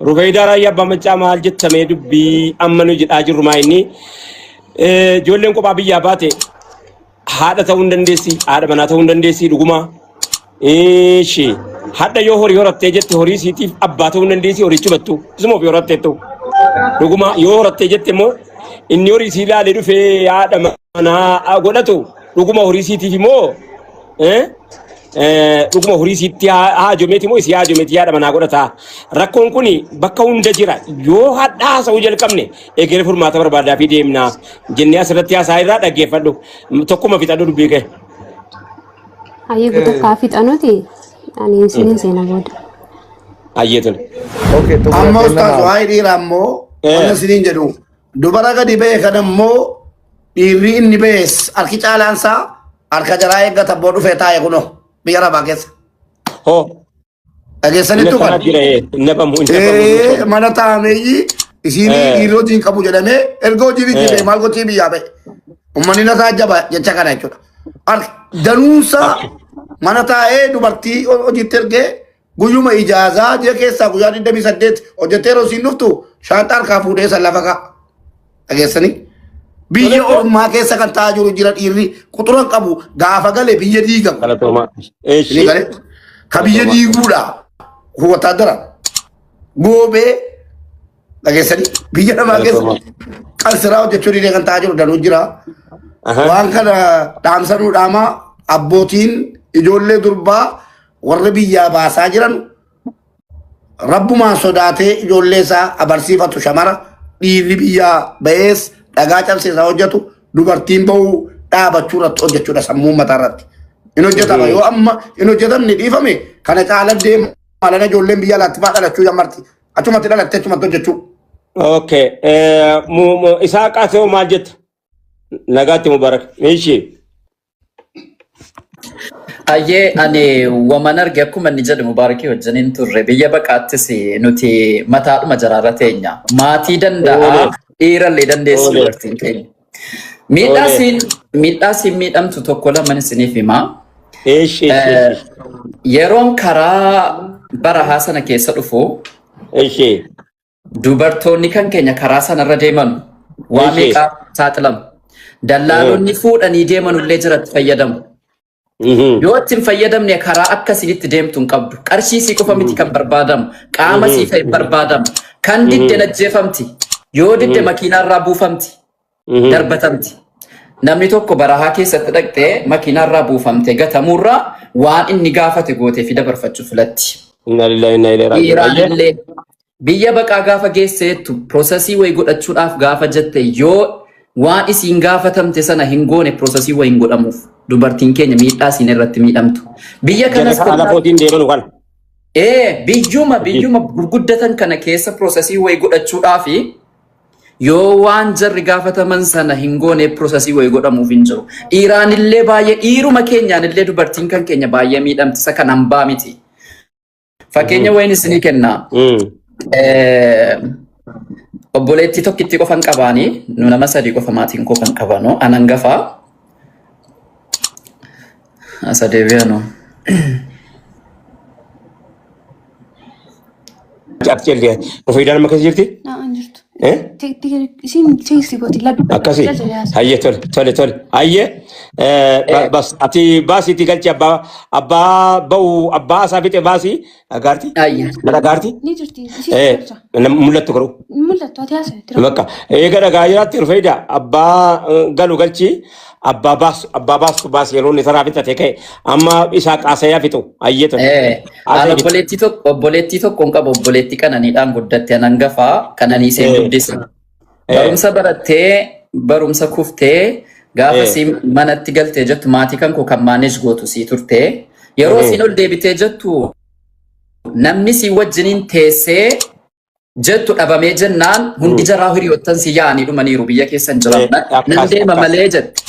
Rufeedaa Raayyaa Abbaa Maccaa maal jettamee dubbii amma nu jedhaa jirru maa inni ijoolleen kophaa biyyaa baate haadha ta'uu hin dandeessi, haadha manaa ta'uu hin dandeessi dhuguma. Ishi hadha yoo horii horattee jette horii siitiif abbaa ta'uu hin dandeessi horichi battu isuma ofii horatteettu. Dhuguma yoo horattee jette immoo inni horii sii ilaalee dhufee haadha manaa godhatu dhuguma horii siitiif immoo dhuguma horii siitti haajomeeti moo isii haajomeeti haadha manaa godhata. Rakkoon kun bakka hunda jira. Yoo hadha haasa'uu jalqabne egeree furmaata barbaadaa fi deemna jennee asirratti haasaa irraa dhaggeeffadhu. Tokkuma fixadhu dubbii kee. Hayyee guutuu fixanuti ani isiniin seena booda. Hayyee tole. Okay, Amma xumura ustaas kennaa. waa'ee dhiiraa immoo wanna isiniin jedhu dubara gadi ba'e kana immoo dhiirri inni ba'es harki caalaan isaa harka jaraa eeggata boo dhufee taa'e kunoo biyya arabaa keessa. Hoo. Inni Dhageessanittu akkanaa kan. jira inni dhabamu inni Ee dhabamu. mana taa'ameeyyi isiin dhiirri hojii hin qabu jedhamee erga hojii itti ba'e maal gochii biyyaa ba'e. Uummanni na taajjaba jecha kana jechuudha. Danuunsa mana taa'ee dubartii hojiitti ergee guyyuma ijaazaa ji'a keessaa guyyaa 28 hojjettee yeroo isiin dhuftu shaanxaa harkaa fuudhee san lafa ka'a. Dhageessanii? Biyya ormaa keessa kan taa'aa jiru jira dhiirri quxuran qabu gaafa gale biyya diigamu. Galatoomaa. Inni Eeshi. gale ka biyya diiguudha. Wataadara goobee dhageessanii biyya namaa keessa qalsiraa hojjechuu didee kan taa'aa jiru danuu jira. Waan kana dhaamsanuu dhaamaa abbootiin ijoollee durbaa warri biyyaa baasaa jiran rabbumaan sodaatee ijoollee isaa abarsiifatu shamara dhiirri biyyaa ba'ees dhagaa cabsee isaa hojjetu dubartiin ba'uu dhaabachuu irratti hojjechuudha sammuu mataa irratti. Hin hojjetama yoo amma hin hojjetamne dhiifame kana caala deema alana ijoolleen biyya alaatti fa'aa dhalachuu jammarti achumatti dhalatte achumatti hojjechuu. Okay. Isaa qaasoo maal jetta? Nagaatti Mubarak. Ishi. Ayyee ani waman arge akkuma inni jedhe Mubaarakii wajjiniin turre biyya baqaattis nuti mataadhuma jaraarra teenya. Maatii danda'a Oolee. dhiirallee dandeessi Oolee. dubartiin keenya. Miidhaa Oolee. siin miidhaa siin miidhamtu tokko laman isiniif himaa. Ishi. Ishi. Yeroon karaa barahaa sana keessa dhufu Ishi. Dubartoonni kan keenya karaa sanarra deemanu waa Eeyyee. meeqaaf saaxilamu. Dallaalonni fuudhanii deemanullee jiratti fayyadamu. Yoo itti hin fayyadamne karaa akkasiitti deemtu hin qabdu. Qarshii sii qofa miti kan barbaadamu. Qaama sii fa'i barbaadamu. Kan didde najjeefamti. Yoo didde makiinaarraa buufamti. Darbatamti. Namni tokko barahaa keessatti dhaqxee makiinaarraa buufamte gatamuurraa waan inni gaafate gootee fi dabarfachuu filatti. Inna lillahi inna ilaihi raaji'uun. Dhiiraan illee biyya baqaa gaafa geesseettu piroosesii wayi godhachuudhaaf gaafa jette yoo waan isiin gaafatamte sana hin goone piroosesii wayi hin godhamuuf dubartiin keenya miidhaa isiin irratti miidhamtu. Biyya Jara kanas kana lafootiin deemanu kana. Ee biyyuma gurguddatan kana keessa piroosesii wayi godhachuudhaafi yoo waan jarri gaafataman sana hin goone piroosesii wayi godhamuuf hin jiru. Dhiiraan illee baay'ee dhiiruma keenyaan illee dubartiin kan keenya baay'ee miidhamti isa kan hambaa miti. Fakkeenya wayiin isinii kenna. Obboleettii tokkitti qofan qabaanii nu nama sadii qofa maatiin koo kan qabanu an hangafaa. Asa deebi'anu. Ati illee Rufeedaan amma keessa jirti? Naa jirtu. Eh? Isin teessi gooti laddu. Akkasii. Hayyee tole tole tole. Hayyee bas ati baasiitii galchi abbaa abbaa ba'u abbaa isaa fixe baasii dhagaarti. Ayya. Na dhagaarti? Ni jirti. Isin Eh jirta. mul'attu garuu. Mul'attu ati haasa'e. Bakka eega dhagaa jiraatti Rufeeda abbaa galu galchi abbaa baasu abbaa baastu baasi yeroo inni taraa fixate ka'e amma isaa qaasayaa fixu hayyee tole. An Haasa'e fixu. obboleettii tokko obboleettii tokko hin qabu obboleettii qananiidhaan guddatte an hangafaa qananii isheen guddise. Barumsa barattee barumsa kuftee gaafa siin manatti galtee jettu maatii kan koo kan maaneej gootu sii turte yeroo siin ol deebitee jettu namni sii wajjiniin teessee jettu dhabamee jennaan hundi jaraa hiriyoottan si yaa'anii dhumaniiru biyya keessa hin jiran. Nan deema malee jette.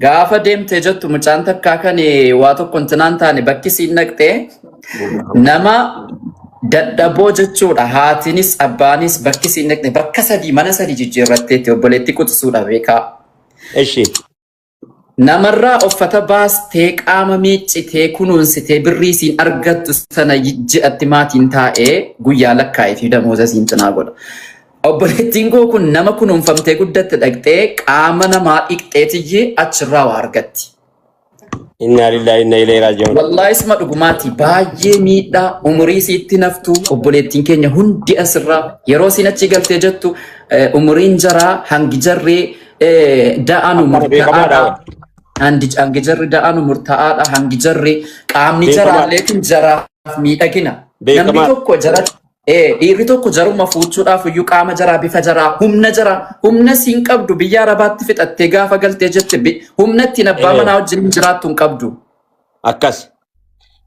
Gaafa deemtee jettu mucaan takkaa kan waa tokko intinaan taane bakki siin naqxee nama dadhaboo jechuudha. Haatinis abbaanis bakki siin naqxe bakka sadii mana sadii jijjiirratteetti obboleetti quxisuudha beekaa. Eshi. Namarraa uffata baastee, qaama miiccitee, kunuunsitee, birrii isiin argattu sana ji'atti maatiin taa'ee guyyaa lakkaa'ee fi damooza isiin cinaa godha. Obboleettiin koo kun nama kunuunfamtee guddatte dhaqxee qaama namaa dhiqxeetiyyee achirraa waa argatti. Innaa lillahi inna ilayhi raaji'uun. Wallaahi isuma dhugumaati, baay'ee miidhaa umurii isiitti naftu. Obboleettiin keenya hundi asirraa yeroo isiin achi galtee jettu umuriin jaraa hangi jarree da'anu Akkana beekamaadha. murtaa'aadha. Hangi jarri da'anu murtaa'aadha. Hangi jarri qaamni Beekamaadha. jaraallee kun jaraaf miidhagina. Namni Beekamaadha. tokko jara dhiirri tokko jaruma fuuchuudhaaf iyyuu qaama jaraa, bifa jaraa, humna jaraa, humna siin qabdu biyya arabaatti fixattee gaafa galtee jette humna ittiin abbaa manaa wajjin jiraattu hin qabdu. Akkas.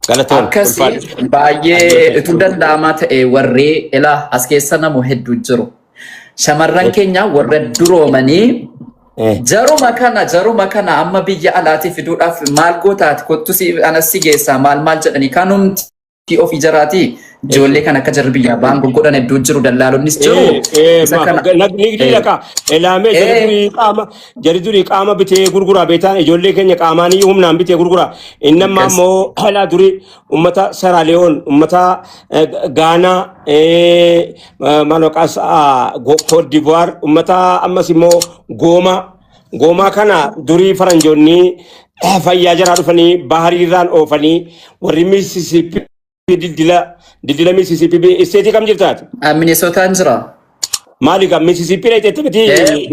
Galatoon. Akkasii Ulfaadhu. baay'ee utuu danda'amaa ta'e, warri ilaa as keessa namu hedduu jiru. Shamarran keenya warra duroomanii jaruma kana amma biyya alaatii fiduudhaaf maal gootaati, kottu si anas si geessaa, maal maal jedhanii kanumti ofii jaraati ijoollee kan akka jarri biyyaa ba'an godhan hedduu jiru, dallaalonnis jiru. Isa kana Nigdii laqa ilaamee jari durii qaama bitee gurguraa beetaan, ijoollee keenya qaamaanii humnaan bitee gurguraa. Inni amma immoo halaa durii ummata Seraaliyoon, ummata Gaanaa, maal maqaas, Cote d'Ivoire, ummata ammas immoo Goomaa kana durii faranjoonni fayyaa jaraa dhufanii bahariirraan oofanii warri Mississippi, dildila Mississippi. Isteetii kam jirtaati? Minnesotaan jira. Maali kan Mississippi dha miti?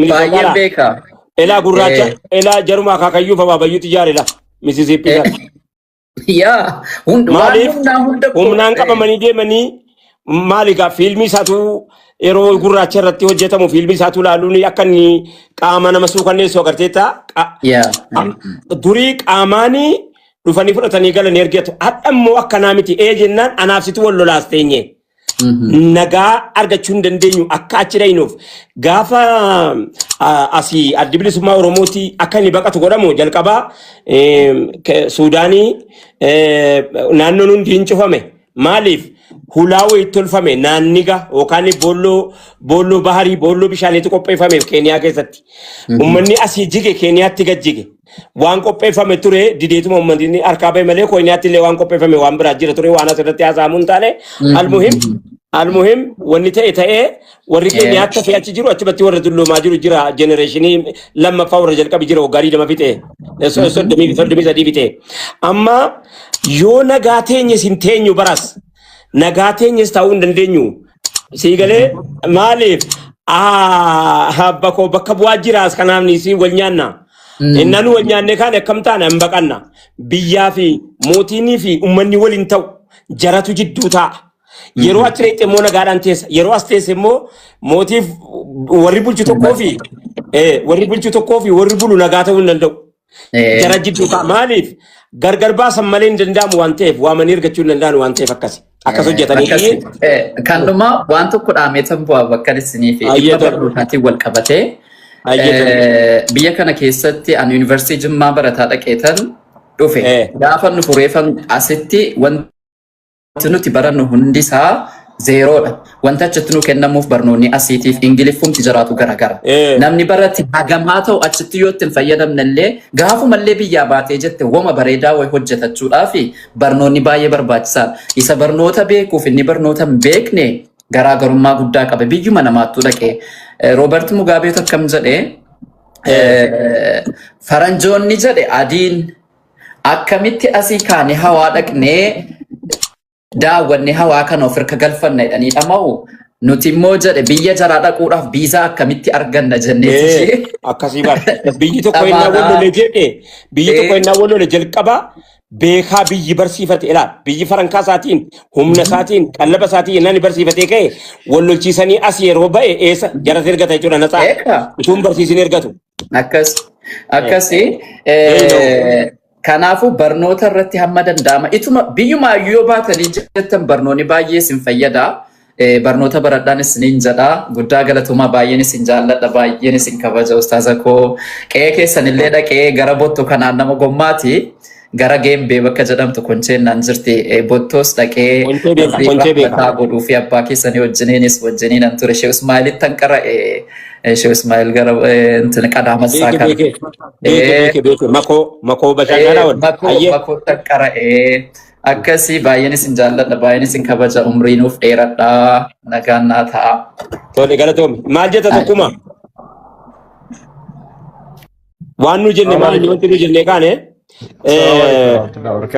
Baay'een beeka. Elaa gurraacha, elaa jaruma akaakayyuu fabaabayyuutu ijaare la Mississippi kana. Yaa hund waan Maaliif humnaa hunda humnaan qabamanii deemanii? Maali gaa, fiilmii isaatu yeroo gurraacha irratti hojjetamu fiilmii isaatu ilaaluun akka inni qaama nama suukanneessu agarteetta. Durii qaamaanii dhufanii fudhatanii galanii ergatu. Hadha immoo akkanaa miti. Ee jennaan anaaf situ wal lolaas teenye. Nagaa argachuu hin dandeenyu akka achi dhahinuuf. Gaafa asii Addi Bilisummaa Oromooti akka inni baqatu godhamu jalqabaa Suudaanii naannoon hundi hin cufame. Maaliif? Hulaa wayiitti tolfame naanniga yookaan boolloo baharii, boolloo bishaaniitu qopheeffameef Keeniyaa keessatti. Uummanni asii jige Keeniyaatti gad jige. Waan qopheeffame ture dideetuma uummanni harkaa bahe malee Keeniyaatti illee waan qopheeffame waan biraa jira ture, waan asirratti haasa'amuu hin taane. Almuhim wanni ta'e ta'ee, warri Keeniyaatti hafee achi jiru achumatti warra dulloomaa jiru jira, generation lammaffaa warra jalqabi jira, waggaa 20 fixe, 33 fixe. Amma yoo nagaa teenyes hin teenyu, baras nagaa teenyes ta'uu hin dandeenyu. Siigalee maaliif abba koo bakka bu'aa jiraas, kanaaf ni si wal nyaanna. Innaan wal nyaanne kaan akkam taana? Hin baqanna. Biyyaa fi mootiinii fi uummanni waliin ta'u jaratu jidduu taa'a. Yeroo achi dhaqxe immoo nagaadhaan teessa. Yeroo as teesse immoo mootiif warri bulchu tokkoo fi warri bulchu tokkoo fi warri bulu nagaa ta'uu hin danda'u. Jara jidduu taa'a. Maaliif? Gargar baasan malee hin danda'amu waan ta'eef, waamanii argachuu hin danda'an waan ta'eef akkasi. Akkas hojjetanii. Akkasi. Kan dhumaa waan tokko dhaameetan bu'aa bakka isinii fi Ayyee dhimma tole. barnootaatiin wal qabatee Ayyee tole. Biyya kana keessatti ani yuunivarsiitii Jimmaa barataa dhaqeetan dhufe. Gaafa nu fureefan asitti wanti nuti barannu hundi isaa zeeroodha. Wanta achitti nu kennamuuf barnoonni asiitiif ingiliffumti jiraatu garagara. Namni barate hagamaa ta'u achitti yoo itti hin fayyadamne illee, gaafumallee biyyaa baatee jette woma bareedaa wayi hojjetachuudhaaf barnoonni baay'ee barbaachisaadha. Isa barnoota beekuuf inni barnoota hin beekne garaagarummaa guddaa qaba. Biyyuma namaattuu dhaqee. Roobert Mugaabeetu akkam jedhee, faranjoonni jedhe, adiin akkamitti asii kaanee hawaa dhaqnee daawwanne, hawaa kana of hirka galfanna jedhanii dhama'u. Nuti immoo jedhe, biyya jaraa dhaquudhaaf viizaa akkamitti arganna jenneeti ishee. Akkasii bara. Biyyi tokko innaa wal lole jedhe, biyyi tokko innaa wal lole jalqaba beekaa biyyi barsiifate ilaal, biyyi farankaa isaatiin, humna isaatiin, qallaba isaatiin innaan barsiifatee ka'e wal lolchiisanii as yeroo ba'e eessa jaratti ergata jechuudha natsaa. Eega. Utuu hin barsiisin ergatu. Akkas akkasi. Kanaafuu barnoota irratti hamma danda'ama ituma biyyuma yoo baatanii jettan barnoonni baay'ee isin fayyada. Barnoota baradhaan isiniin jedha. Guddaa galatoomaa, baay'een isin jaalladha, baay'een isin kabaja ustaaza koo. Qe'ee keessan illee dhaqee gara Botto kanaan nama gommaati. Gara Geembee bakka jedhamtu Koncheennaan jirti. Bottoos dhaqee Konchee beeka, rabbii Konchee beeka. rahmataa godhuu fi abbaa keessanii wajjiniinis wajjiniin an ture. Sheekh Ismaa'ilitti tan qara'e. Sheekh Ismaa'eel gara እንትን Qadaamassaa Beeke kana. beeke beeke beeke beeke makoo makoo bashannanaa wal. Makoo Ayyee. makoo taqqara'ee akkasii baay'een isin jaalladha, baay'een isin kabaja, umrii nuuf dheeradhaa, nagaan naa ta'a. Tole, galatoomi. Maal jetta tokkuma? Waan nu jenne maal inni wanti nu jenne kaane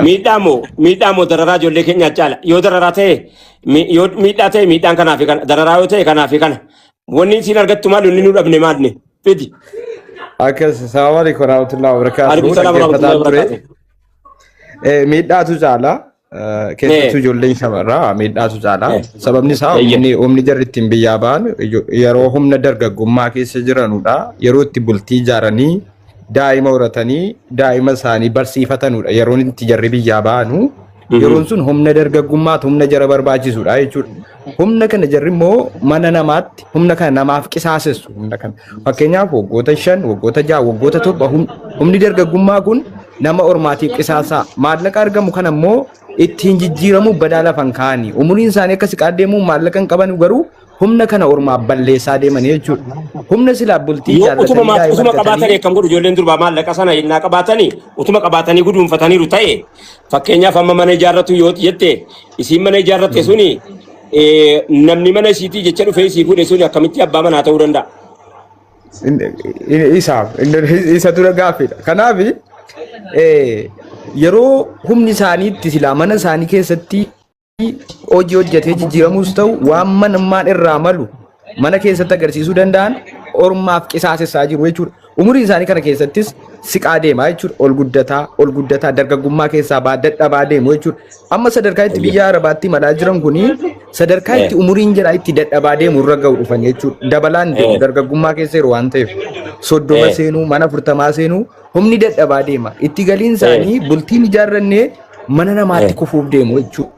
miidhaa moo dararaa ijoollee keenyaa caala? Yoo dararaa ta'e, yoo miidhaa ta'e, miidhaan kanaa fi kana, dararaa yoo ta'e kanaa fi kana, wanni isin argattu maal, inni nu dhabne maal ni fidi. Akkas, salaamu alaikum warahmatullahi wabarakatuh. Alaikum salaam warahmatullahi Dhaggeeffataan ture. wabarakatuh. Miidhaatu caala. Keessattuu ijoolleen shamarraa miidhaatu caala. Sababni isaa humni jarri ittiin biyyaa ba'an yeroo humna dargaggummaa keessa jiranudha. Yeroo itti bultii ijaaranii, daa'ima horatanii, daa'ima isaanii barsiifatanudha. Yeroon itti jarri biyyaa ba'anu yeroon sun humna dargaggummaatu humna jara barbaachisudha jechuudha. Humna kana jarri immoo mana namaatti humna kana namaaf qisaasessu humna kana. Fakkeenyaaf waggoota 5, waggoota 6, waggoota 7 humni dargaggummaa kun nama ormaatiif qisaasaa. Maallaqa argamu kana immoo ittiin jijjiiramuu badaa lafan kaa'anii. Umuriin isaanii akka siqaa deemuu maallaqa hin qaban, garuu humna kana ormaaf balleessaa deemanii jechuudha. Humna silaa bultii Yoo utuma ijaarratanii maaf daa'ima utuma qabaatanii argatanii akkam godhu? Ijoolleen durbaa maallaqa sana innaa qabaatanii, utuma qabaatanii guduunfataniiru ta'e, fakkeenyaaf amma mana ijaarratu yoo jette, isiin mana ijaarratte suni, namni mana isiitii jecha dhufee isii fuudhe suni akkamitti abbaa manaa ta'uu danda'a? Isaaf isa dura gaaffiidha. Kanaaf yeroo humni isaanii itti silaa mana isaanii keessatti hojii hojjetee jijjiiramuus ta'u, waan manummaan irraa malu mana keessatti agarsiisuu danda'an ormaaf qisaasessaa jiru jechuudha. Umurii isaanii kana keessattis siqaa deemaa jechuudha. Ol guddataa, ol guddataa, dargaggummaa keessaa baa dadhabaa deemu jechuudha. Amma sadarkaa itti biyya Arabaatti imalaa jiran kuni sadarkaa itti umuriin jira itti dadhabaa deemu irra ga'u dhufan jechuudha. Dabalaan deemu dargaggummaa keessa yeroo waan ta'eef. 30 seenuu, mana 40 seenuu, humni dadhabaa deema. Itti galiin isaanii bultiin ijaarrannee mana namaatti kufuuf deemu jechuudha.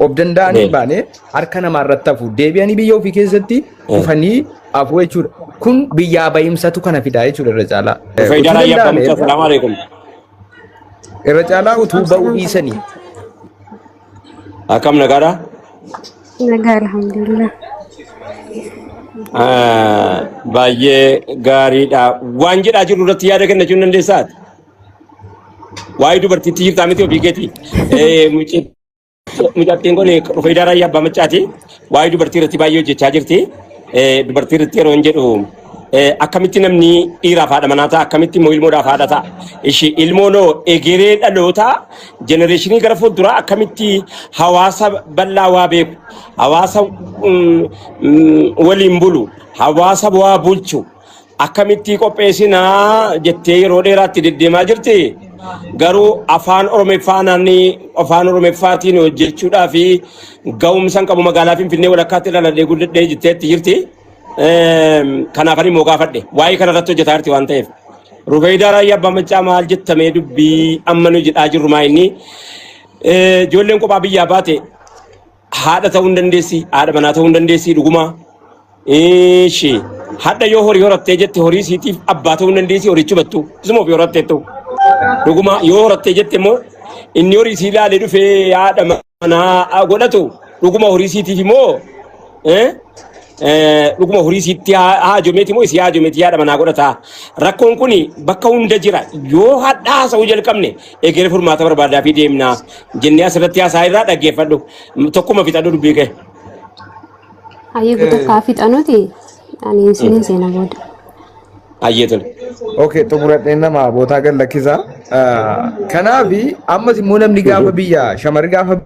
Of danda'anii baane harka namaa irratti hafu, deebi'anii biyya ofii keessatti kufanii hafu jechuudha. Kun biyyaa bahimsatu kana fidaa jechuudha irra caalaa. Faayidaa Utuu raayyaa danda'ame abbaa salaamu alaikum. Irra caalaa utuu ba'uu dhiisanii. Akkam, nagaadha? Nagaa, alhamdulillah. Baay'ee gaariidha. Waan jedhaa jiru irratti yaada kennachuu hin dandeessaati? Waa'ee dubartiitti jirtaa miti ofii keetii? Mucattiin kun Rufeedaa Raayyaa Abbaa Maccaati. Waa'ee dubartii irratti baay'ee hojjechaa jirti. Dubartii irratti yeroo hin jedhu, akkamitti namni dhiiraaf haadha manaa ta'a, akkamitti immoo ilmoodhaaf haadha ta'a? Ishi ilmoonoo egeree dhalootaa, generation gara fuulduraa, akkamitti hawaasa bal'aa waa beeku, hawaasa waliin bulu, hawaasa waa bulchu akkamitti qopheessinaa jettee yeroo dheeraatti deddeemaa jirti. Garuu afaan Oromeeffaa naanni afaan Oromeeffaatiin hojjechuudhaa fi ga'umsa hin qabu, magaalaa Finfinnee walakkaatti dhaladhee guddadhee jetteetti jirti. Kanaaf ani immoo gaafadhe, waa'ee kanarratti hojjetaa jirti waan ta'eef. Rufeedaa Raayyaa Abbaa Maccaa, maal jettamee dubbii amma nu jedhaa jirru maa inni? Ijoolleen kophaa biyyaa baate haadha ta'uu hin dandeessi, haadha manaa ta'uu hin dandeessi dhuguma. Ishi hadha yoo horii horattee jette, horii siitiif abbaa ta'uu hin dandeessi, horichi battu isuma ofii horattee ta'u. Dhuguma yoo horattee jette immoo, inni horii sii ilaalee dhufee haadha manaa godhatu dhuguma horii siitiif immoo dhuguma horii siitti haajomeeti moo isii haajomeeti haadha manaa godhata? Rakkoon kun bakka hunda jira. Yoo hadha haasa'uu jalqabne egeree furmaata barbaadaa fi deemna jennee asirratti haasaa irraa dhaggeeffadhu. Tokkuma fixadhu dubbii kee. Hayyee, guutuu fixanuti ani isinin seena booda. Hayyee, tole. Okay, xumuradheen nama bootaa gad lakkisaa. Kanaafi ammas immoo namni gaafa biyya, shamarri gaafa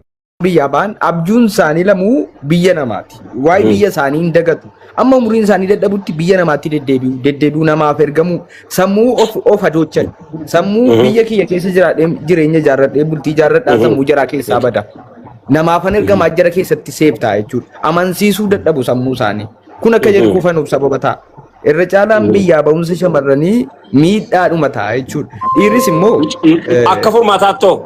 biyyaa ba'an abjuun isaanii lamuu biyya namaati. Waa'ee biyya isaanii hin dagatu. Amma umuriin isaanii dadhabutti biyya namaatti deddeebi'u, deddeebi'u, namaaf ergamu, sammuu of adoochan. Sammuu biyya kiyya keessa jiraadhee jireenya ijaarradhee bultii ijaarradhaa sammuu jaraa keessaa bada. Namaafan ergamaa jara keessatti seef ta'a jechuudha. Amansiisuu dadhabu sammuu isaanii. Kun akka jedhu kufanuuf sababa ta'a. Irra caalaan biyyaa ba'umsa shamarranii miidhaadhuma ta'a jechuudha. Dhiirris immoo Akka furmaataatti hoo?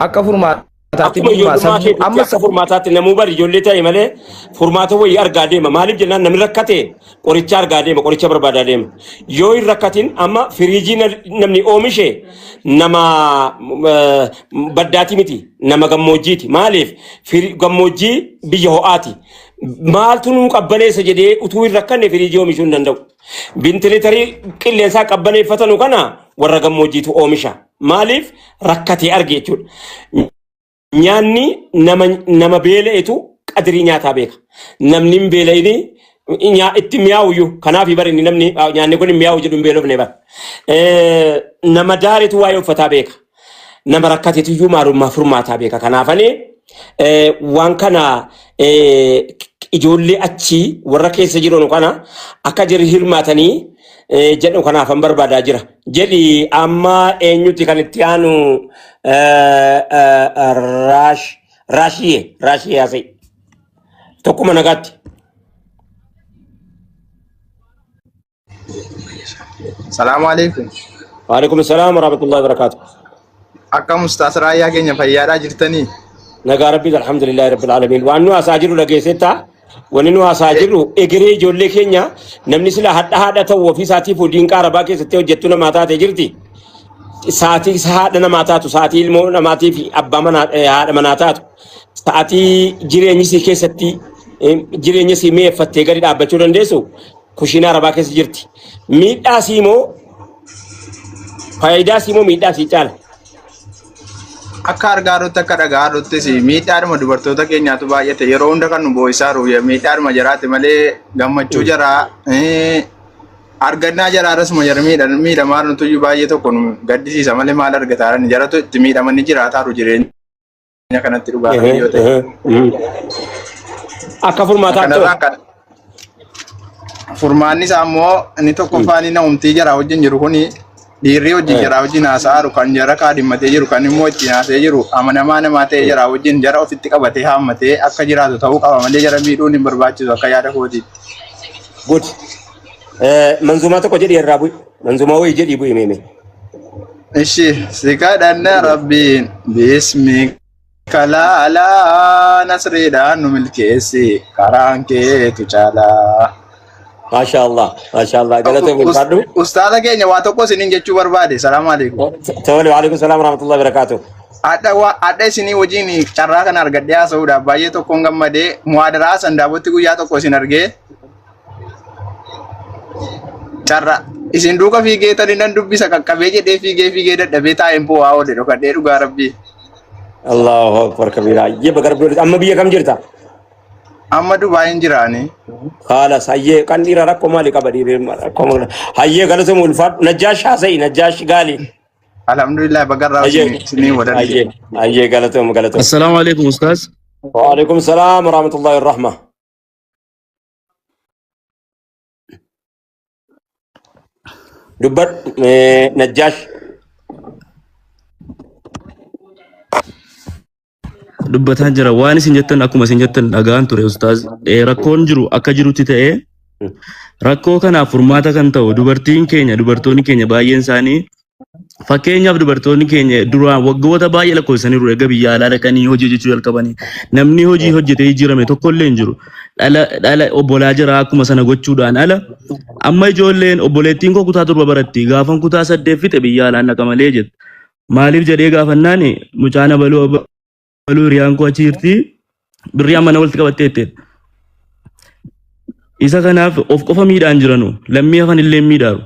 Akka furmaataatti Akkuma dhuguma ijoollummaa sammuu keetitti amma akka furmaataatti namuu bari ijoollee ta'e malee furmaata wayii argaa deema. Maaliif jennaan namni rakkate qoricha argaa deema, qoricha barbaadaa deema. Yoo hin rakkatin amma firiijii namni oomishe nama baddaati miti, nama gammoojjiiti. Maaliif gammoojjii biyya ho'aati. Maaltu nuu qabbaneessa jedhee utuu hin rakkanne firiijii oomishuu hin danda'u. Vintileetarii qilleensaa qabbaneeffatanu kana warra gammoojjiitu oomisha. Maaliif rakkatee arge jechuudha. Nyaanni nama beela'etu qadirii nyaataa beeka. Namni hin beela'ini itti mi'aawuyyu. Kanaaf bara inni namni nyaanni kun hin mi'aawu jedhu hin beelofne bara. Nama daaretu waa'ee uffataa beeka. Nama rakkatetu iyyuu maalummaa furmaataa beeka. Kanaafani waan kana ijoollee achii warra keessa jiran kana akka jirri hirmaatanii jedhu kanaafan barbaadaa jira. Jedhi amma eenyuti kan itti aanu raashiyee haasa'e. Tokkuma nagaatti. Salaamu alaikum. Waalaikum salaam wa rahmatullahi wa barakaatuh. Akkam Ustaas Raayyaa keenya fayyaadhaa jirtanii? Nagaa rabbii alhamdulillahi rabbil alamin. Waan nu haasaa jiru dhageessettaa? Wanni nu haasaa jirru egeree ijoollee keenya namni sila hadha haadha ta'u ofii isaatiif diinqaa arabaa keessatti hojjettu namaa taate jirti. Sa'aatii haadha namaa taatu, sa'aatii ilmoo namaatii fi abbaa manaa haadha manaa taatu, sa'aatii jireenyi isii keessatti jireenya isii mi'eeffattee gadi dhaabbachuu dandeessu kushiinaa arabaa keessa jirti. Miidhaa isii immoo faayidaa isii immoo miidhaa isii caala. Akka argaarutti akka dhaga'aaruttis miidhaadhuma dubartoota keenyaatu baay'ate yeroo hunda kan nu boo'isaaru miidhaadhuma jaraati malee gammachuu jaraa argannaa jaraa irrasuma jara miidhamaa nutuyyuu baay'ee tokko nu gaddisiisa malee maal argataaran jaratu itti miidhamanii jiraataaru jireenya kanatti dhugaa yoo ta'e. Akka furmaataatti Kanarraan kan furmaanni isaa immoo inni tokkoffaan inni namumtii jaraa wajjin jiru kuni dhiirri wajjin jaraa wajjin haasa'aaru kan jara kaadhimmatee jiru kan immoo ittiin haasa'ee jiru amanamaa namaa ta'e jaraa wajjin jara ofitti qabatee haammatee akka jiraatu ta'uu qaba malee jara miidhuun hin barbaachisu akka yaada kootiitti. Good. Manzumaa tokko jedhi irraa bu'i. Manzumaa wayii jedhii bu'i meeme. Ishi si kadhanna rabbiin bismi kalaalaa nasriidhaan nu milkeessi karaan keetu caalaa. Maasha Allah. Maasha Allah. Galata ulfaadhu. Ustaaza keenya waa tokko isiniin jechuu barbaade. Salaamu alaikum. Tole waalaikum salaam warahmatullahi wabarakatuh. Adha isinii wajjin carraa kana argadhee haasa'uudhaaf baay'ee tokkoon gammadee muhaadaraa sandaabotti guyyaa tokko isin argee carraa isin duuka fiigee tani nan dubbisa qaqqabee jedhee fiigee fiigee dadhabee taa'een bu'aa oole dhokadhee dhugaa rabbii. Allahu akbar kabiira. Ayyee baga rabbi amma biyya kam jirta? Amma Dubaayin jiraani. Kaalas hayyee kan dhiira rakkoo maali qaba dhiirri rakkoo maali? Hayyee galatoomi ulfaadhu. Najjaash haasa'i Najjaash gaali. Alhamdulillah bagarraa Hayyee isinii wal argine. hayyee hayyee galatoomi galatoomi. Assalaamu alaikum ustaaz. Waalaikum salaam warahmatullahi warahma. Dubbadhu Najjaash. Dubbataa jira. Waan isin jettan akkuma isin jettan dhagaan ture ustaaz. Rakkoon jiru akka jirutti ta'ee rakkoo kanaaf furmaata kan ta'u dubartiin keenya dubartoonni keenya baay'een isaanii fakkeenyaaf dubartoonni keenya duraan waggoota baay'ee lakkoofsaniiru erga biyya alaa dhaqanii hojii hojjechuu jalqabanii namni hojii hojjetee jijjiirame tokko illee hin jiru. Dhala dhala obbolaa jira akkuma sana gochuudhaan ala amma ijoolleen obboleettiin koo kutaa 7 baratti gaafan kutaa 8 fixe biyya alaan dhaqa malee jette. Maaliif jedhee gaafannaan mucaan abaluu abaluu hiriyaan koo achi jirti birrii amma na walitti qabattee jetteen. Isa kanaaf of qofa miidhaan jiranu lammii hafan illee miidhaaru.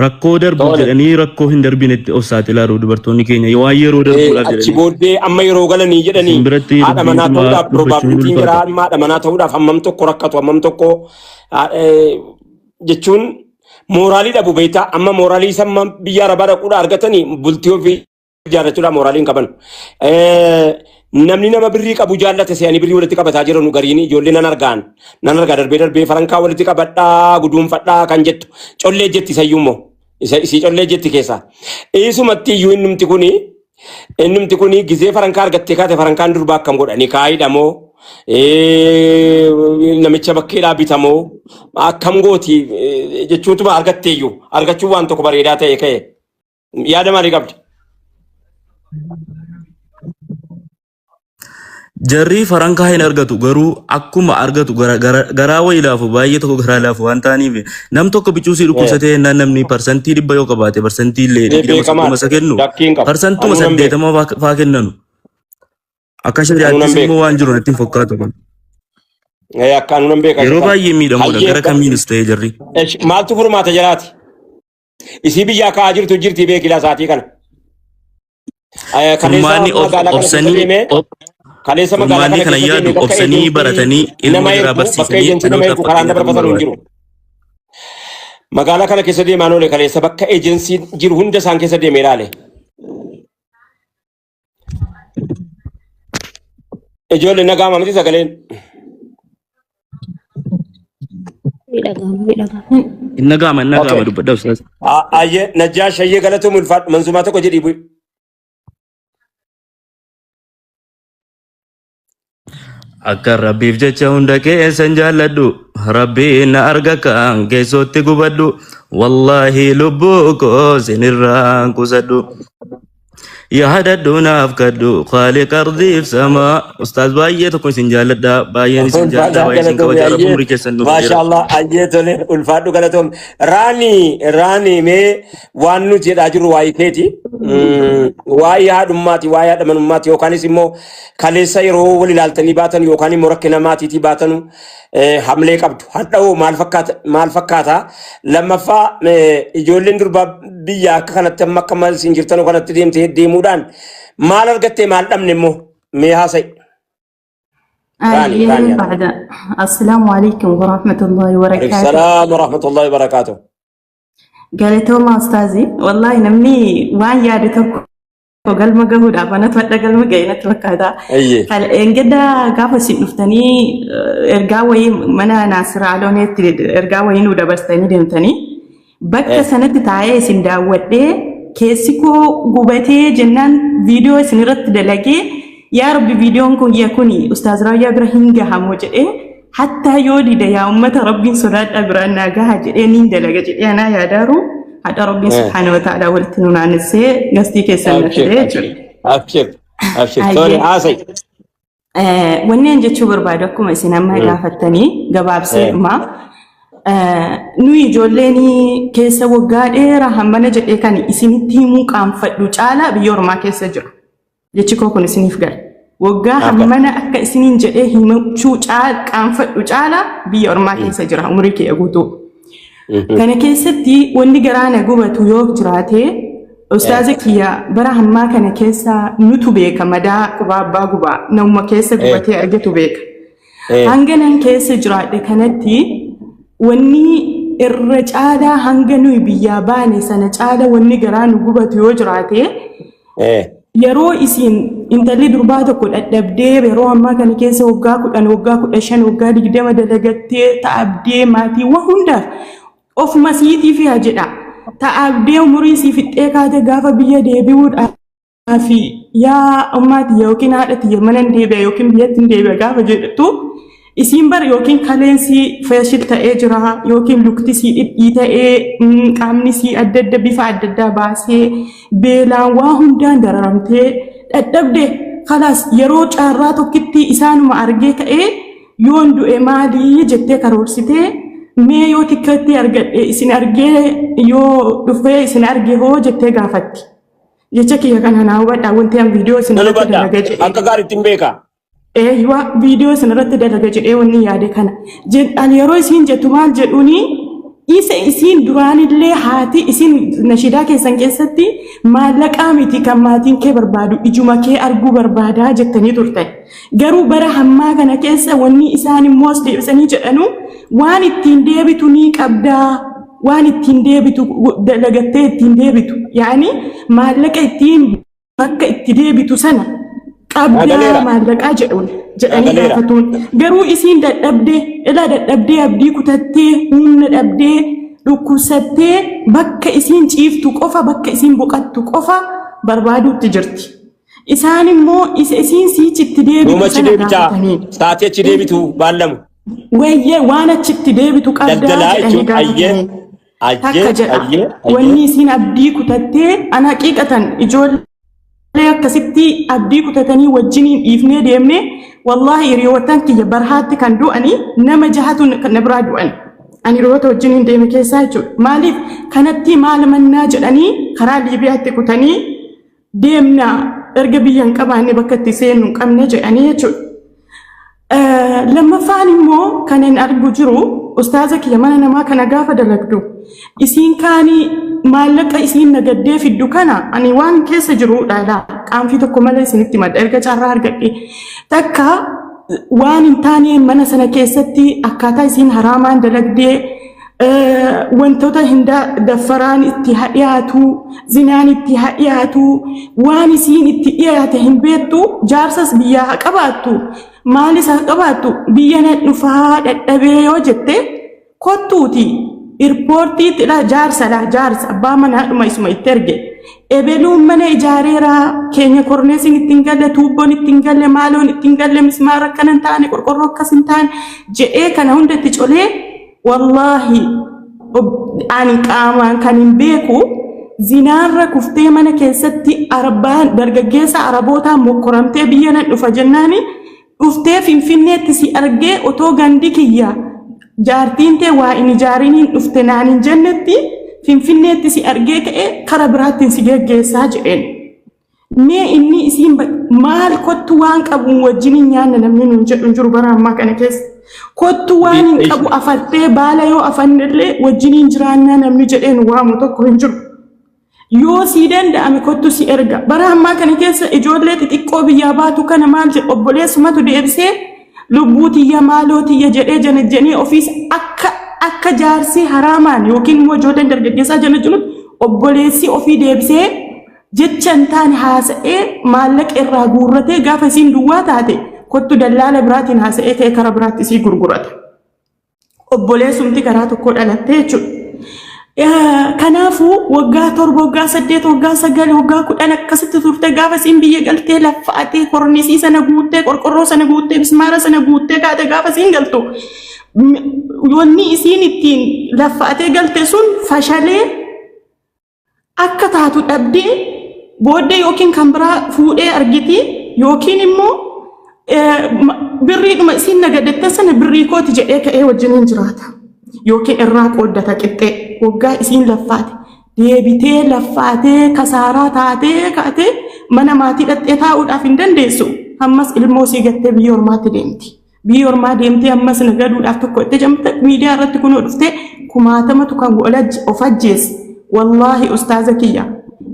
Rakkoo darbuuf Tole. jedhanii rakkoo hin darbinetti of saaxilaaru dubartoonni keenya waan yeroo darbuudhaaf Achi jedhanii. booddee amma yeroo galanii jedhanii Isin biratti haadha dubbiin manaa cimaa ta'uudhaaf dubbachuun probabilitiin jira ulfaata. amma haadha manaa ta'uudhaaf hammam tokko rakkatu hammam tokko jechuun mooraalii dhabu beektaa amma mooraalii isa amma biyya arabaa dhaquudha argatanii bultii ofii ijaarrachuudhaaf mooraalii hin qaban. Namni nama birrii qabu jaallate se'anii birrii walitti qabataa jiran gariin ijoollee nan argaan nan argaa darbee darbee farankaa walitti qabadhaa guduunfadhaa kan jettu collee jetti isayyuu immoo isa isii collee jetti keessaa. Isumatti iyyuu innumti kuni gizee farankaa argattee kaate farankaan durbaa akkam godha ni kaayidha moo namicha bakkeedhaa bitamoo akkam gooti jechuutuma argatteeyyuu argachuun waan tokko bareedaa ta'e ka'e yaada maalii qabdi? Jarri farankaa hin argatu garuu akkuma argatu garaa wayii laafu baay'ee tokko garaa laafu waan ta'aniif nam tokko bicuu sii dhukkubsatee jennaan namni 100% yoo qabaate parsantii illee 20 Beekamaadha. 30 isa kennu Shakkii hin qabu. parsantuma Anuu nan beeka. 80 faa kennanu. Akka Anuu nan shari'aattis beeka. immoo waan jiru natti hin fakkaatu kun. Akka anuu nan beeka. Yeroo baay'ee miidhamuudha Hayyee gara kamiinis ta'ee jarri. Esh, maaltu furmaata jalaati? Isii biyyaa ka'aa jirtu jirti beekilaa sa'aatii kana. Kaleessa Furmaanni magaalaa kana keessa obsanii deemee kaleessa magaalaa furmaanni kana kana keessa yaadu deemee bakka obsanii eejensii baratanii ilmoo nama jaraa ergu bakka barsiisanii eejensii nama dhalootaaf ergu karaan fakkeenya ta'uu dabarfatan hin barbaada. jiru. Magaalaa kana keessa deemaan oole kaleessa bakka eejensii jiru hunda isaan keessa deemee ilaale. Ijoollee nagaa miti sagaleen. Ni dhaga'ama, ni dhaga'ama. Hin dhaga'ama hin dhaga'ama Okay. dubbadha ustaaz. Ayyee Najjaash ayyee galatoom ulfaadhu manzumaa tokko jedhii bu'i. Akka Rabbiif jecha hunda keessan jaalladhu Rabbiin na arga kan keessootti gubadhu wallaahi lubbuu koo sinirraan qusadhu yaadadhu naaf kadhu khaaliq ardiif samaa. Ustaaz baay'ee tokko isin jaalladha baay'een isin jaalladha Ulfaadhaa baay'ee isin galatoom kabaja Rabbi ayyee. umurii keessan nuuf Maasha dheeratu. Allah ayyee tole ulfaadhu galatoom. Raani raani mee waan nuti jedhaa jirru waa'ee keeti. Waa'ee haadhummaati waa'ee haadha manummaati yookaanis immoo kaleessa yeroo wal ilaaltanii baatan yookaan immoo rakkina maatiitii baatanu hamlee qabdu. Hadha'oo maal fakkaata maal fakkaata? Lammaffaa ijoolleen durbaa biyya akka kanatti amma akka maal isin jirtanu kanatti deemtee deemuudhaan maal argattee maal dhabne immoo mee haasa'i. Raani أيه raani. بعد السلام عليكم ورحمة الله Alaikum وبركاته. salaam wa rahmatullahi wa barakaatuh. Galatooma ustaazi wallahi namni waan yaade tokko galma gahuudhaaf anatu hadha galma ga'e natti fakkaata. Ayyee. Engedda gaafa isin dhuftanii ergaa wayii mana Naasir Alooneetti ergaa wayii nuu dabarsitanii deemtanii bakka sanatti taa'ee isin daawwadhee keessi koo gubatee jennaan viidiyoo isin irratti dalagee yaa Rabbi viidiyoon kun yaa kuni Ustaaz Raayyaa bira hin gahamu jedhee hattaa yoo dide yaa ummata Rabbiin sodaadhaa biraan naa gaha jedhee niin dalaga jedhee anaa yaadaaru hadha Rabbiin subhaana wa ta'ala walitti nu naannessee gastii keessan na Abshir fidee abshir jechuudha. abshir abshir tole Hayyee. haasa'i. Wanni an jechuu barbaadu akkuma isin amma gaafattanii gabaabsee dhuma. Nuyi ijoolleen keessa waggaa dheeraa hammana jedhee kan isinitti himuu qaanfadhu caalaa biyya ormaa keessa jiru. Jechi koo kun isiniif gala. Waggaa Naaf gala. hammana akka isiniin jedhee himachuu qaanfadhu caalaa biyya ormaa keessa jira umurii kee guutuu. Kana keessatti wanni garaa na gubatu yoo jiraate ustaaza kiyya bara hammaa kana keessa nutu beeka madaa qubaa abbaa gubaa namuma keessa gubatee argatu beeka. Hanga nan keessa jiraadhe kanatti wanni irra caalaa hanga nuyi biyyaa baane sana caala wanni garaa nu gubatu yoo jiraate yeroo isin intalli durbaa tokko dadhabdee yeroo ammaa kana keessa waggaa 10 waggaa 15 waggaa 20 dalagattee ta'abdee maatii waan hundaaf ofuma siitii fi haa jedha ta'abdee umurii sii fixxee kaate gaafa biyya deebi'uudhaaf yaa ummaa tiyya yookiin haadha tiyya mana hin deebi'a yookiin biyyatti hin deebi'a gaafa jedhtu isiin bara yookiin kaleensi feeshil ta'ee jira yookiin lukti sii dhidhii ta'ee qaamni sii adda adda bifa adda addaa baasee beelaan waa hundaan dararamtee dhadhabde kalaas yeroo caarraa tokkitti isaanuma argee ka'ee yoon du'e maalii jettee karoorsitee mee yoo tikkeetti argadhe isin argee yoo dhufee isin arge hoo jettee gaafatti. Jecha kiyya kana naa hubadhaa wanti an viidiyoo isin Nan irratti hubadha. dalaga jedhee. Akka gaariitti hin beeka. Eeyywa viidiyoo isin irratti dalaga jedhee wanni yaade kana. Ani yeroo isiin jettu maal jedhuuni isa isiin duraanillee haati isin nashidaa keessan keessatti maallaqaa miti kan maatiin kee barbaadu ijuma kee arguu barbaadaa jettanii turtan. Garuu bara hammaa kana keessa wanni isaan immoo as deebisanii jedhanu waan ittiin deebitu ni qabdaa waan ittiin deebitu dalagattee ittiin deebitu yaani maallaqa ittiin bakka itti deebitu sana qabdaa Galeera. maallaqaa jedhuun jedhanii Galeera. gaafatuun garuu isiin dadhabdee ilaa dadhabdee abdii kutattee humna dhabdee dhukkubsattee bakka isiin ciiftu qofa bakka isiin boqattu qofa barbaaduutti jirti. Isaan immoo isa isiin siichi itti deebitu Yoom achi sana deebitaa? gaafataniin. Sa'aatii achi deebitu baallamu. Wayyee waan achitti deebitu qabdaa Daldalaa jedhanii jechuun ayyee gaafataniin. ayyee Takka jedha. ayyee ayyee. Wanni isiin abdii kutattee an haqiiqatan ijoollee Akkasitti abdii kutatanii wajjiniin dhiifnee deemnee, wallaahi hiriyoottan kiyya barhaatti kan du'anii nama jahatu na biraa du'an. Ani hiriyoota wajjiniin deeme keessaa jechuudha. Maaliif kanatti maal mannaa jedhanii karaa Liibiyaatti kutanii deemna, erga biyya hin qabaanne bakka itti seennu hin qabne jedhanii jechuudha. Lammaffaan immoo kan hin argu jiru, ustaaza kiyya, mana namaa kana gaafa dalagdu isiin kaanii maallaqa isiin nagaddee fiddu kana ani waan keessa jiru dhaala qaanfii tokko malee isinitti madda erga carraa argadhe. Takka waan hin taane mana sana keessatti akkaataa isiin haraamaan dalagdee, wantoota hinda daffaraan itti haa dhiyaatu, zinaan itti haa dhiyaatu, waan isiin itti dhiyaate hin beektu. Jaarsas biyyaa haa qabaattu, maalis haa qabaattu, biyya na dhufaa dadhabee yoo jette, kottuuti irpoortiittidha. Jaarsadha, jaarsa abbaa manaadhuma isuma itti erge. Ebeluun mana ijaareeraa keenya korneesiin ittiin galle, tuubboon ittiin galle, maaloon ittiin galle, mismaara akkana hin taane, qorqorroo akkas hin taane jedhee kana hunda itti colee. Wallaahi ani qaamaan kan hin beeku, zinaarra kuftee mana keessatti arbaan dargaggeessa arabootaan mokkoramtee biyya nan dhufa jennaani dhuftee Finfinneetti si argee otoo gandi kiyya jaartiin tee waa hin ijaariniin dhufte naan hin jennetti, Finfinneetti si argee ka'ee kara biraattiin si geggeessaa jedheen. Mee inni isiin maal kottu waan qabuun wajjin hin nyaanna namni nuun jedhu hin jiru bara ammaa kana keessa. Kottu waan hin qabu afattee baala yoo afannellee wajjiniin jiraannaa namni jedhee nu waamu tokko hin jiru. Yoo sii danda'ame kottu si erga. Bara ammaa kana keessa ijoollee xixiqqoo biyyaa baatu kana maal jedhu, obboleessumatu deebisee lubbuu tiyya, maaloo tiyya jedhee janajjanee ofiis akka jaarsii haraamaan yookiin immoo ijoolleen dargaggeessaa janajjanutti obboleessi ofii deebisee jecha hin taane haasa'ee maallaqa irraa guurratee, gaafa isiin duwwaa taate kottu dallaala biraatiin haasa'ee ka'ee karaa biraatti isii gurgurata. Obboleessumti karaa tokko dhalattee jechuudha. Kanaafuu waggaa 7, waggaa 8, waggaa 9, waggaa 10 akkasitti turte. Gaafa isiin biyya galtee laffaatee kornisii sana guuttee, qorqorroo sana guuttee, mismaara sana guuttee kaate, gaafa isiin galtu wanni isiin ittiin laffaatee galte sun fashalee akka taatu dhabdee booddee yookiin kan biraa fuudhee argiti yookiin immoo birriidhuma isiin nagadatte sana birrii kooti jedhee ka'ee wajjiniin jiraata. Yookiin irraa qooddata qixxee. Waggaa isiin laffaate deebitee laffaatee kasaaraa taatee kaatee mana maatii dhattee taa'uudhaaf hin dandeessu. Ammas ilmoo sii gattee biyya ormaatti deemti. Biyya ormaa deemtee ammas nagaduudhaaf tokko itti jamte miidiyaa irratti kunoo dhuftee kumaatamatu kan of ajjeese. Wallaahi ustaaza kiyya,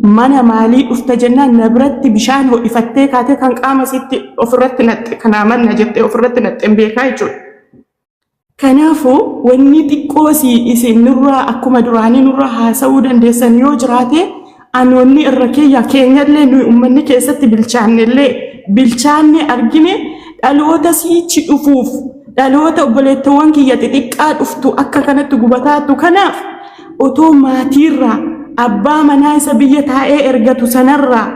mana maalii dhufta jennaan na biratti bishaan ho'ifattee kaatee kan qaama sitti ofirratti naxxe, kanaa manna jettee ofirratti naxxe hin beekaa jechuudha. Kanaafuu wanni xiqqoo si isin nurraa akkuma duraanii nurraa haasa'uu dandeessan yoo jiraate, ani wanni irra keeyya keenyallee nuyi uummanni keessatti bilchaannellee bilchaanne argine, dhaloota siichi dhufuuf, dhaloota obboleettiiwwan kiyya xixiqqaa dhuftu akka kanatti gubataattu kanaaf otoo maatiirraa, abbaa manaa isa biyya taa'ee ergatu sanarraa,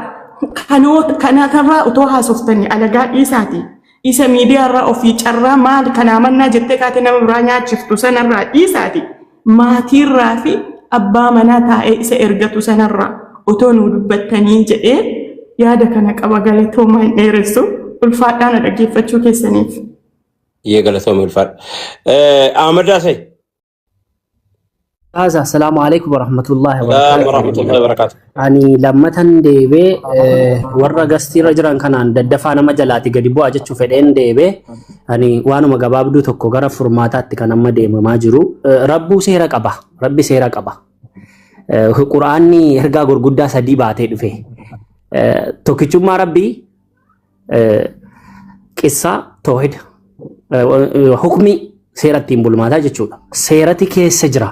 kanoota kanarraa otoo haasoftanii, alagaa dhiisaati. Isa miidiyaarraa ofii carraa maal kanaa mannaa jettee kaatee nama biraa nyaachiftu sanarraa dhiisaati. Maatiirraa fi abbaa manaa taa'ee isa ergatu sanarraa otoo nuu dubbattanii jedhee yaada kana qaba. Galatoomaa, hin dheeressu. Ulfaadhaan na dhaggeeffachuu keessaniif. Iyyee, galatoomii, ulfaadha. Ahmad Daasee. Haza, assalamu alaikum warahmatullahi Salaam wabarakatuh. warahmatullahi wabarakatuh. Ani lammatan deebee warra gastiirra jiran kanaan daddafaa nama jalaati gadi bu'aa jechuu fedheen deebee. Ani waanuma gabaabduu tokko gara furmaataatti kan amma deemamaa jiru. Rabbuu seera qaba. Rabbi seera qaba. Quraanni ergaa gurguddaa sadii baatee dhufe. Tokkichummaa Rabbii, qissaa, toohida, hukmii seera ittiin bulmaataa jechuudha. Seerati keessa jira.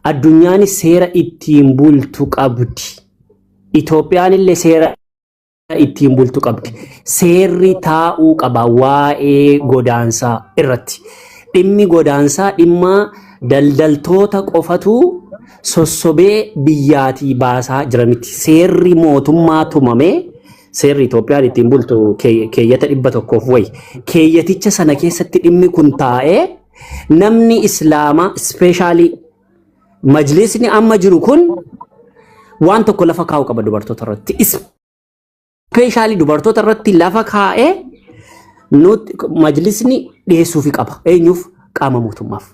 Addunyaanis seera ittiin bultu qabdi. Itoophiyaan illee seera ittiin bultu qabdi. Seerri taa'uu qaba waa'ee godaansaa irratti. Dhimmi godaansaa dhimma daldaltoota qofatu sossobee biyyaatii baasaa jira miti. Seerri mootummaa tumamee, seerri Itoophiyaan ittiin bultu keeyyata 100f wayi. Keeyyaticha sana keessatti dhimmi kun taa'ee, namni Islaamaa especially majlisni amma jiru kun waan tokko lafa kaa'uu qaba dubartoota irratti. Ispeeshaalii dubartoota irratti lafa kaa'ee nuti majlisni dhiyeessuufi qaba. Eenyuuf? Qaama mootummaaf.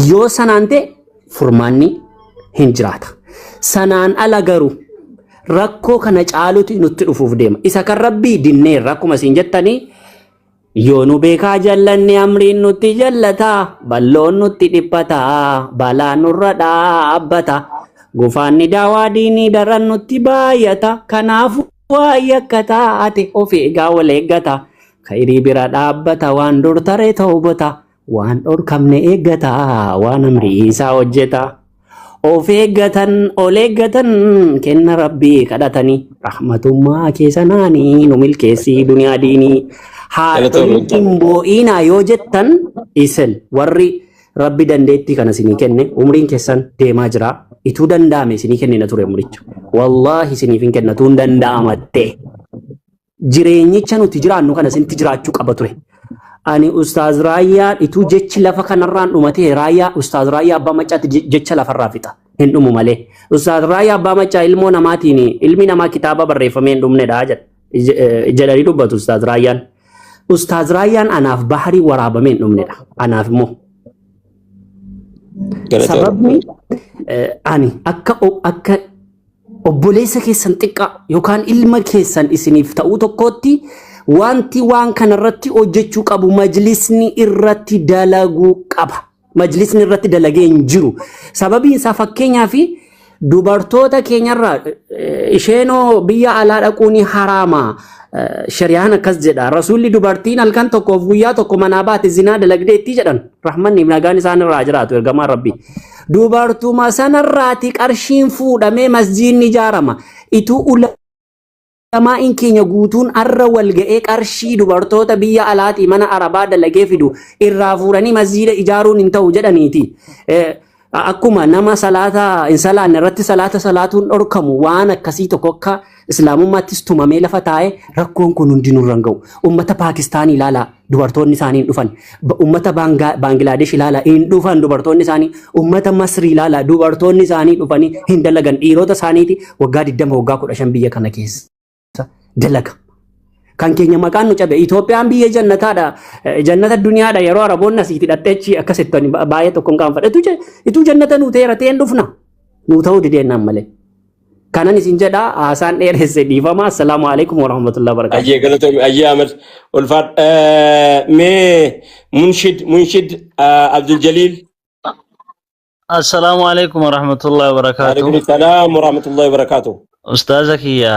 Yoo sanaan ta'e furmaanni hin jiraata. Sanaan ala garuu rakkoo kana caaluti nutti dhufuuf deema. Isa kan rabbii dinneerra akkuma isin jettanii yoo nu beekaa jallanne amriin nutti jallata, balloon nutti dhiphata, balaan nurra dhaabbata, gufaanni daawaa diinii daran nutti baay'ata, kanaafuu waa yakka taate of eegaa wal eeggata, khayrii bira dhaabbata, waan dur tare tawbata, waan dhorkamne eeggata, waan amrii isaa hojjeta. Of eeggatan ol eeggatan kenna rabbii kadhatanii rahmatummaa keessanaanii nu milkeessii duniyaa diinii. Haadholiin hin boo'iinaa yoo jettan isin warri rabbi dandeettii kana isinii kenne umriin keessan deemaa jira. Ituu danda'ame isinii kennina ture umricha. Wallaahi isiniif hin kenna tuun danda'amatte. Jireenyicha nuti jiraannu kana isinitti jiraachuu qaba ture. Ani Ustaaz Raayyaa ituu jechi lafa kanarraan dhumatee Raayyaa Ustaaz Raayyaa Abbaa Maccaatti jecha lafarraa fixa. Hin dhumu malee. Ustaaz Raayyaa Abbaa Maccaa ilmoo namaatiin ilmi namaa kitaaba barreeffamee hin dhumnedha jedhanii dubbatu Ustaaz Raayyaan. Ustaaz Raayyaan anaaf baharii waraabamee hin dhumnedha. Anaaf immoo. Sababni ani akka obboleessa keessan xiqqaa yookaan ilma keessan isiniif ta'uu tokkootti wanti waan kanarratti hojjechuu qabu majlisni irratti dalaguu qaba. Majlisni irratti dalagee hin jiru. Sababiin isaa fakkeenyaaf dubartoota keenyarraa isheenoo biyya alaa dhaquun haraama. Shari'aan akkas jedha. Rasuulli dubartiin halkan tokkoof guyyaa tokko manaa baate zinaa dalagdeetti jedhan. Rahmanni nagaan isaan irraa jiraatu ergamaan rabbi. Dubartuma sanarraati qarshiin fuudhamee masjiidni ijaarama. Ituu ulamaa'iin keenya guutuun arra wal ga'ee qarshii dubartoota biyya alaatii mana arabaa dalagee fidu irraa fuudhanii masjiida ijaaruun hin ta'u jedhaniiti. Akkuma nama salaata hin salaanne irratti salaata salaatuun dhorkamu waan akkasii tokko akka islaamummaattis tumamee lafa taa'e rakkoon kun hundi nurra hin ga'u. Uummata Paakistaanii ilaalaa dubartoonni isaanii hin dhufan. Uummata Baangilaadesh ilaalaa hin dhufan dubartoonni isaanii. Uummata Masrii ilaalaa dubartoonni isaanii dhufanii hin dalagan. Dhiirota isaaniiti waggaa 20 waggaa 15 biyya kana keessa dalaga. Kan keenya maqaan nu cabe Itoophiyaan biyya jannataadha. Jannata duniyaadha yeroo Araboonni asiitti hidhattee achi akkas itti baay'ee tokko hin qaanfadhe. Ituu jannata nuu ta'eera ta'een dhufna. Nuu ta'uu dideenaan malee. Kanan isin jedha haasaan dheeresse dhiifama. Assalaamu alaikum warahmatullahi wabarakatuh. Ayyee galatoomi ayyee Ahmed ulfaadh. Mee Munshid Abdul Jaliil. Assalaamu alaikum warahmatullahi wabarakatuh. Waalaikum salaam warahmatullahi wabarakatuh. Ustaaza kiyya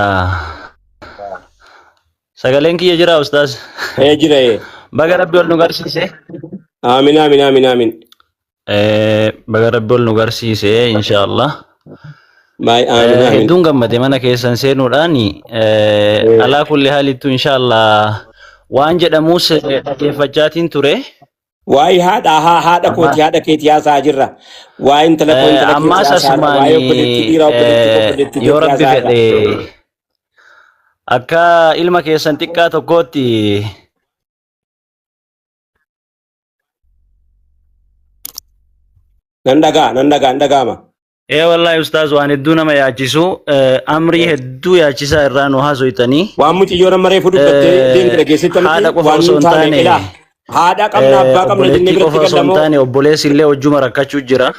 sagaleen kiyya jira ustaaz. Ee jira ee. Baga rabbi ol nu garsiise. Aamin aamin aamin aamin. Baga rabbi ol nu garsiise inshaallah. Baay aamin aamin. Hedduun gammade mana keessan seenuudhaan alaa kulli haalittu inshaallah waan jedhamus dhaggeeffachaatiin ture. Waa'ee haadha haa haadha kooti haadha keetii haasa'aa jirra. Waa'ee intala koo intala keetii Ammaas haasa'aa jirra. asumaan Waa'ee obboleettii dhiiraa obboleettii koo obboleettii yoo keetii rabbi haasa'aa jirra. fedhe akka ilma keessan xiqqaa tokkootti Nan dhagaa nan dhagaa nan dhagaama. Ee wallahi ustaaz waan hedduu nama yaachisu amrii hedduu yaachisaa irraa nu haasoytanii. Waan mucayyoon amma reefu dubbattee deemte dhageessitta miti Haadha qofa waan osoo nu hin taane taane ilaa haadha qabna abbaa qabna jennee obboleettii biratti qofa osoo hin gallamoo taane obboleessi illee hojjuma rakkachuu jira.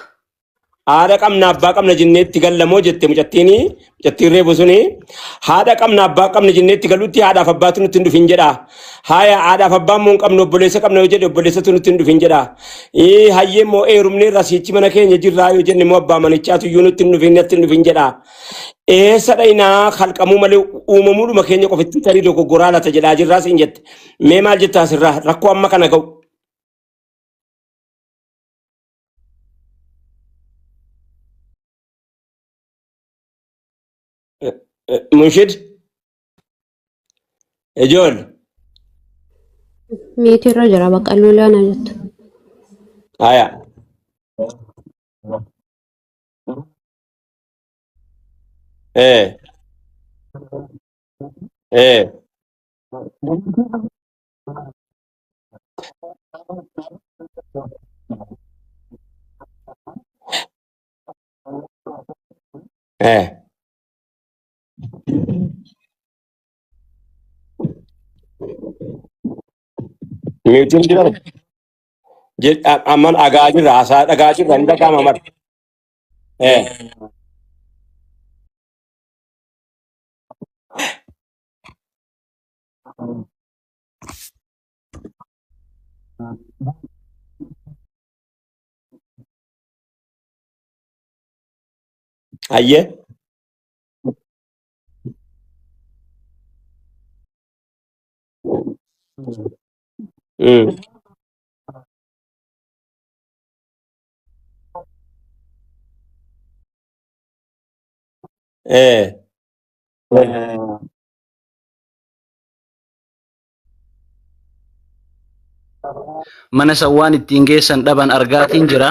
Haadha qabna abbaa qabna jennee itti gallamoo jette mucattiin mucattiin reefu suni haadha qabna abbaa qabna jennee itti galutti haadhaaf abbaatu nutti hin dhufin jedha. Haaya haadhaaf abbaa immoo hin qabnu obboleessa qabna yoo jedhe obboleessatu nutti hin dhufin jedha. Hayyee immoo eerumnee irraa siichi mana keenya jirraa yoo jenne immoo abbaa manichaatu iyyuu nutti hin dhufin natti hin dhufin jedha. Eessa dhaynaa kalqamuu malee uumamuudhuma keenya qofitti tarii dogoggoraa lata jedhaa jirraa siin jette. Mee maal jettaa asirraa rakkoo amma kana ga'u. Munshid ijool Meetii irra jira bakka lolaan jettu. haya eh eh eh Miyuutiin jira. Amman dhagaa jirra, haasaa dhagaa jirra, hin dhaga'ama mara. Ayyee. Mana san waan ittiin geessan dhaban argaatiin jira.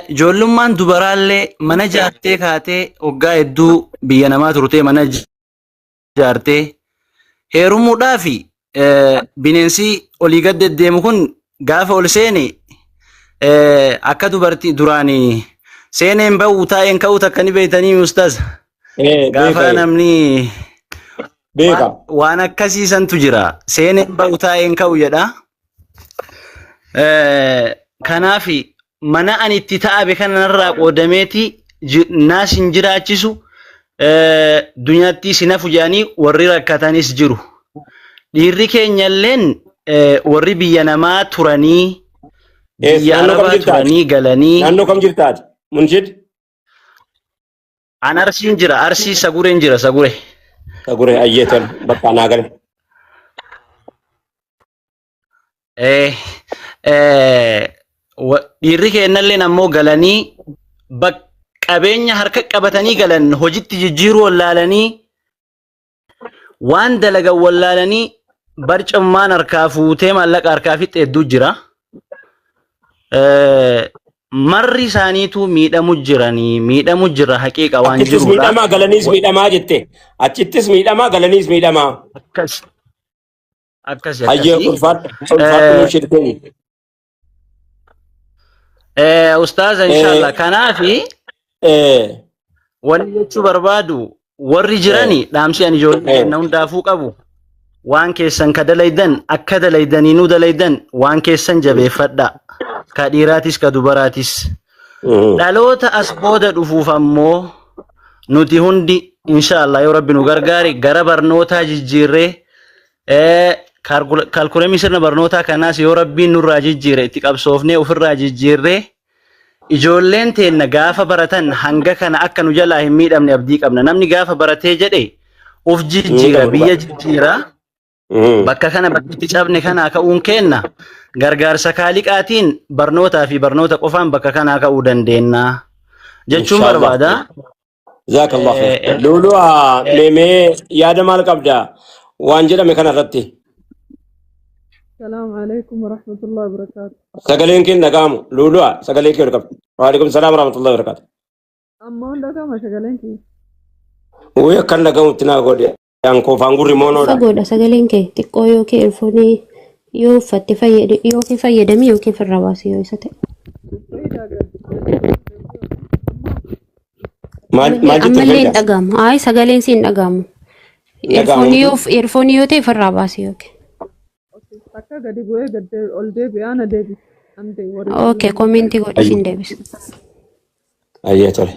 Ijoollummaan dubaraallee mana jaartee kaatee waggaa hedduu biyya namaa turtee mana jaartee heerumuudhaafi bineensi olii gad deddeemu kun gaafa ol seene akka dubartii duraanii seeneen ba'u taa'een ka'u takka ni beektanii ustaaz. Gaafa Beeka. namni Beeka. waan akkasii santu jira. Seeneen ba'u taa'een ka'u jedha. Kanaaf mana ani itti ta'abe kanarraa qoodameeti naas hin jiraachisu, dunyaattii si nafu jedhanii warri rakkatanis jiru. Dhiirri keenyalleen warri biyya namaa turanii biyya Naannoo kam Arabaa jirta ati? turanii galanii. Naannoo kam jirta ati? Munshid? An Arsiin jira, Arsii Sagureen jira, Sagure. Sagure, ayyee, tole, bakka naa gale. Dhiirri keennalleen ammoo galanii qabeenya harka qabatanii galan hojitti jijjiiruu wallaalanii, waan dalagan wallaalanii, barcummaan harkaa fuutee maallaqa harkaa fixxe hedduu jira. Marri isaaniitu miidhamu jiranii, miidhamu jira, haqiiqa waan Achittis jirudha. miidhamaa galaniis miidhamaa jette. Achittis miidhamaa galaniis miidhamaa. Akkas akkasi Hayyee, akkasii. ulfaadhu, ulfaadhu, Munshid keenya. Ustaaza, inshallah kanaafi wanni jechuu barbaadu, warri jirani dhaamsi ani ijoollee keenya hundaafuu qabu, waan keessan ka dalaydan akka dalaydaniinuu dalaydan, waan keessan jabeeffadha, ka dhiiraatis ka dubaraatis. Dhaloota as booda dhufuuf ammoo nuti hundi inshallah yoo Rabbi nu gargaare gara barnootaa jijjiirree, kaalkulamii sirna barnootaa kanaas yoo Rabbiin nurraa jijjiire itti qabsoofnee ofirraa jijjiirree, ijoolleen teenna gaafa baratan hanga kana akka nu jalaa hin miidhamne abdii qabna. Namni gaafa baratee jedhe uf jijjiira, biyya jijjiira. Bakka kana bakki itti cabne kanaa ka'uun keenna gargaarsa kaaliqaatiin barnootaa fi barnoota qofaan bakka kanaa ka'uu dandeenya jechuun Inshallah. barbaada. Jazakallah khair. Lulu'a, meemee yaada maal qabda waan jedhame kana irratti? السلام عليكم ورحمة الله وبركاته. Sagaleen kee hin dhaga'amu. Lulu'a, sagalee kee ol qabdi. Waalaikum salaam warahmatullahi wabarakatuh. Amma hunda kama sagaleen kee? Wayii akkan dhaga'amutti naa godhe. An koofaan gurri moonoodha. Fagoodha sagaleen kee xiqqoo, yookiin earphone yoo uffatte fayyade yookiin fayyadami yookiin ofirraa baasi yoo isa ta'e. Maal maal jette? Ammallee hin Fayyada? dhaga'amu. Ayi, sagaleen si hin dhaga'amu. Dhaga'amu. Earphone yoo earphone yoo ta'e ofirraa baasi yookiin. Takka gadi bu'ee gad ol deebi'aa na deebi. Ante warri Okay, comment godhi, siin deebisa. Ayyee, tole.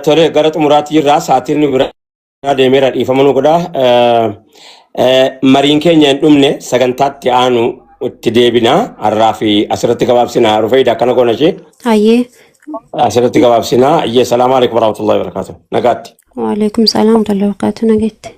Tole, gara xumuraatti jirra. Sa'aatiin nu bira deemeera, dhiifama nu godha. Mariin keenya hin dhumne, sagantaatti aanu itti deebina. Har'aa fi asirratti gabaabsina. Rufeeyda, akkana goona ishee. Ayyee. Asirratti gabaabsina. Ayyee, salaamu alaikum warahmatullahi wabarakatuh. Nagaatti. Waalaikum salaam wa rahmatullahi wa barakatuh. Nageetti.